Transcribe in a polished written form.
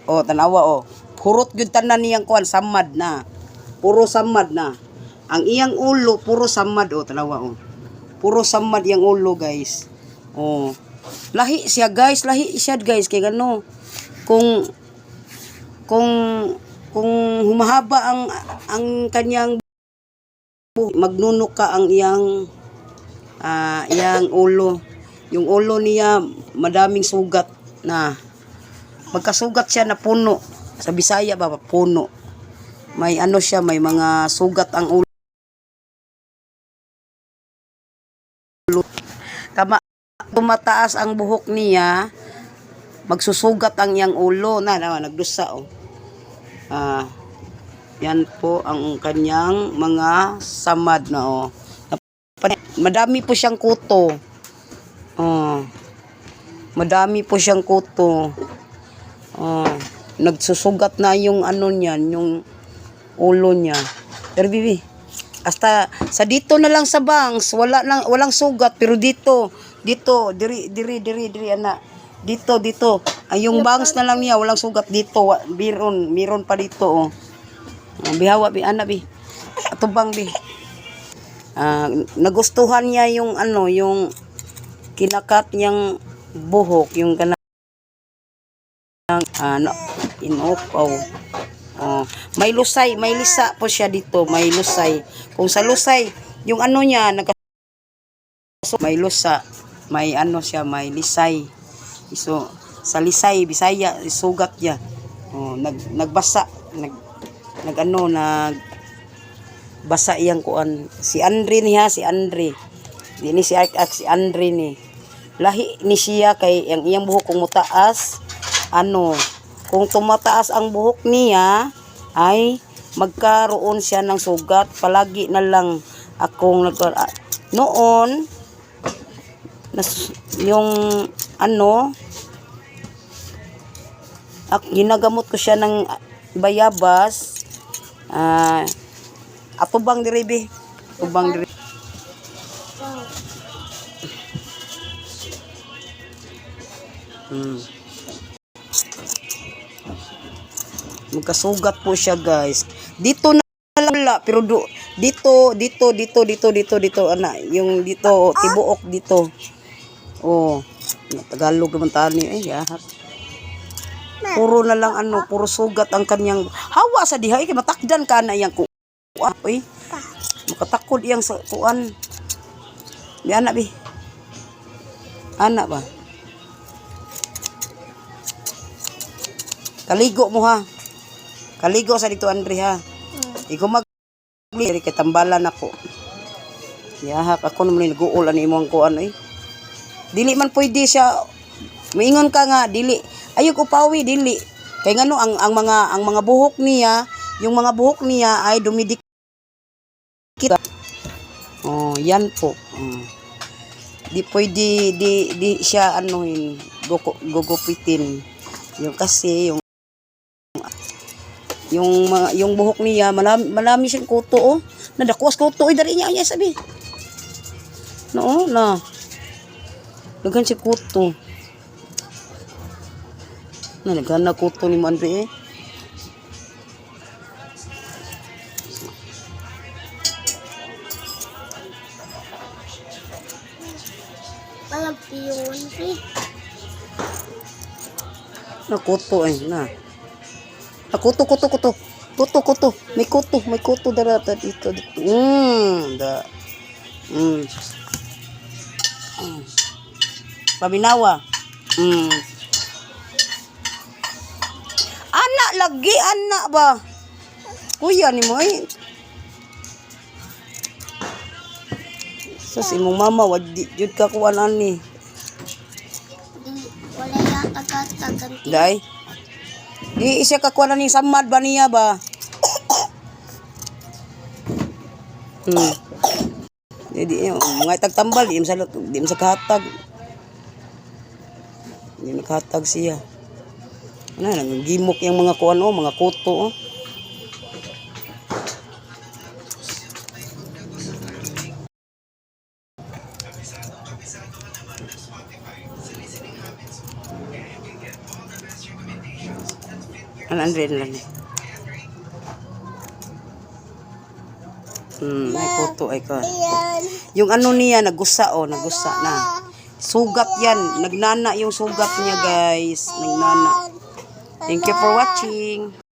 Oh, tanawa oh. Hurot gyud tanan niyang kuan, samad na. Puro samad na. Ang iyang ulo puro samad oh, tanawa oh. Puro samad iyang ulo, guys. Oh. Lahi siya, guys, lahi siya, guys, kay gano kung humahaba ang kanyang buhok, magnunok ka ang iyang ulo. Yung ulo niya madaming sugat na. Magkasugat siya na puno. Sa Bisaya ba, puno. May ano siya, may mga sugat ang ulo. Kama tumataas ang buhok niya, magsusugat ang iyang ulo na, na nagdusa oh. Yan po ang kanyang mga samad na oh. Madami po siyang kuto. Oh. Madami po siyang kuto. Oh, nagsusugat na yung ano niyan, yung ulo niya. Pero bibi, hasta sa dito na lang sa bangs, wala lang, walang sugat, pero dito, dito, diri diri diri diri ana. Dito, dito. Ay, yung bangs na lang niya, walang sugat dito. Meron, meron pa dito oh. Oh, bihawa bi ana bi. Atubang bi. Nagustuhan niya yung ano, yung kinakat niyang buhok, yung kanang ano, inopaw. Oh, may lusay, may lisa po siya dito, may lusay. Kung sa lusay, yung ano niya, nagka may lusa, may ano siya, may lisay. So, sa lisay, Bisaya, sugat niya. Oh, nagbasa, nag nag ano, nag basa iyang kuan. Si Andre niya, si Andre. Di ni si Ark Ark, si Andre ni. Lahi ni siya kay ang iyang buhok kung mutaas, ano, kung tumataas ang buhok niya, ay magkaroon siya ng sugat. Palagi na lang akong nag noon nas, yung ano ginagamot ko siya ng bayabas. Atubang diri bi. Atubang diri. Magkasugat po siya, guys. Dito na lang wala, pero dito, dito, dito, dito, dito, dito, ana, yung dito, tibuok dito. Oh, Tagalog naman tani eh, yahak. Puro na lang ano, puro sugat ang kanyang hawa sa diha eh, kay matakdan ka na iyang kuan. Uy. Makatakod iyang sa kuan. Di ana bi. Ana ba? Kaligo mo ha. Kaligo sa dito, Andre, ha. Ikaw mag diri kay tambalan ako. Yahak ako naman nag-uol ani imong kuan eh. Dili man pwede siya moingon ka nga dili. Ayok upawi dili. Kay ngano ang mga buhok niya, yung mga buhok niya ay dumidikit. Oh, yan po. Oh. Di pwede di siya anuhin, gugupitin. Yung kasi yung mga, yung buhok niya, malami, malami siyang kuto oh. Nadakuas kuto oy dari niya niya sabi. No, na. Daghan siya kuto. Na daghan na kuto ni mo Andre eh. Walang piyon. Eh. Na kuto eh na. Na kuto kuto kuto. Kuto kuto. May kuto dara ta dito dito. Da. Paminawa. Anak lagi anak ba? Kuya ni mo eh. Sus, imong mama wad di jud ka kuan ani. Di, wala yata katagan. Day. Di siya kakuan ani samad ba niya ba? Di di mga tagtambal di mo sa kahatag. Di nakahatag siya. Ano, nagimok yung mga kuan oh, mga kuto oh. 100 lang eh. May photo ay ka. Ayan. Yung ano niya, nagusa oh, nagusa na. Sugat yan. Nagnana yung sugat niya, guys. Nagnana. Thank you for watching.